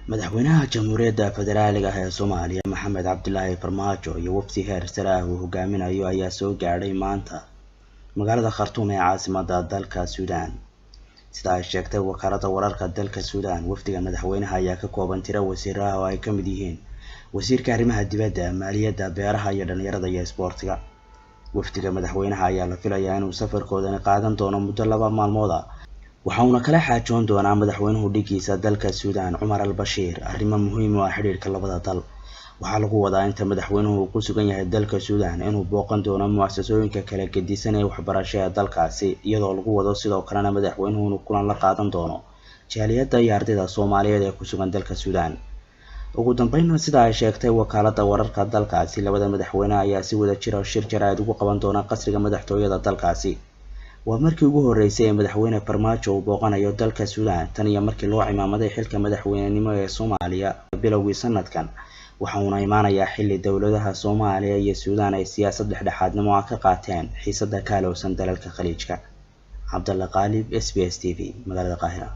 Madaxweynaha Jamhuuriyadda Federaaliga ah ee Soomaaliya, Maxamed Cabdilaahi Farmaajo, iyo wafdi heer sare ah uu hogaaminayo ayaa soo gaadhay maanta magaalada Khartoum ee caasimadda dalka Suudaan. Sida ay sheegtay wakaaladda wararka dalka Suudaan, wafdiga madaxweynaha ayaa ka kooban tiro wasiiro ah oo ay ka mid yihiin wasiirka arrimaha dibadda, maaliyadda, beeraha iyo dhalinyarada iyo isboortiga. Wafdiga madaxweynaha ayaa la filayaa inuu safarkoodani qaadan doono muddo 2 maalmood ah, waxa uuna kala xaajoon doonaa madaxweynuhu dhigiisa dalka Suudaan, Cumar al Bashiir, arrimo muhiim u ah xidhiidhka labada dal. Waxaa lagu wadaa inta madaxweynuhu uu ku sugan yahay dalka Suudaan inuu booqan doono mu'asasooyinka kala gedisan ee waxbarasho ee dalkaasi, iyadoo lagu wado sidoo kalena madaxweynuhu inuu kulan la qaadan doono jaaliyadda iyo ardayda Soomaaliyeed ee ku sugan dalka Suudaan. Ugu dambeynna, sida ay sheegtay wakaaladda wararka dalkaasi, labada madaxweyne ayaa si wada jira shir jaraa'id ugu qaban doona qasriga madaxtooyada dalkaasi. Waa markii ugu horreysay ee madaxweyne Farmaajo uu booqanayo dalka Suudaan tan iyo markii loo cimaamaday xilka madaxweynenimo ee Soomaaliya bilowgii sanadkan, waxa uuna imaanayaa xilli dowladaha Soomaaliya iyo Suudaan ay siyaasad dhexdhexaadnimo ah ka qaateen xiisada ka alowsan dalalka Khaliijka. Cabdalla Qaalib, SBS TV, magaalada Qaahira.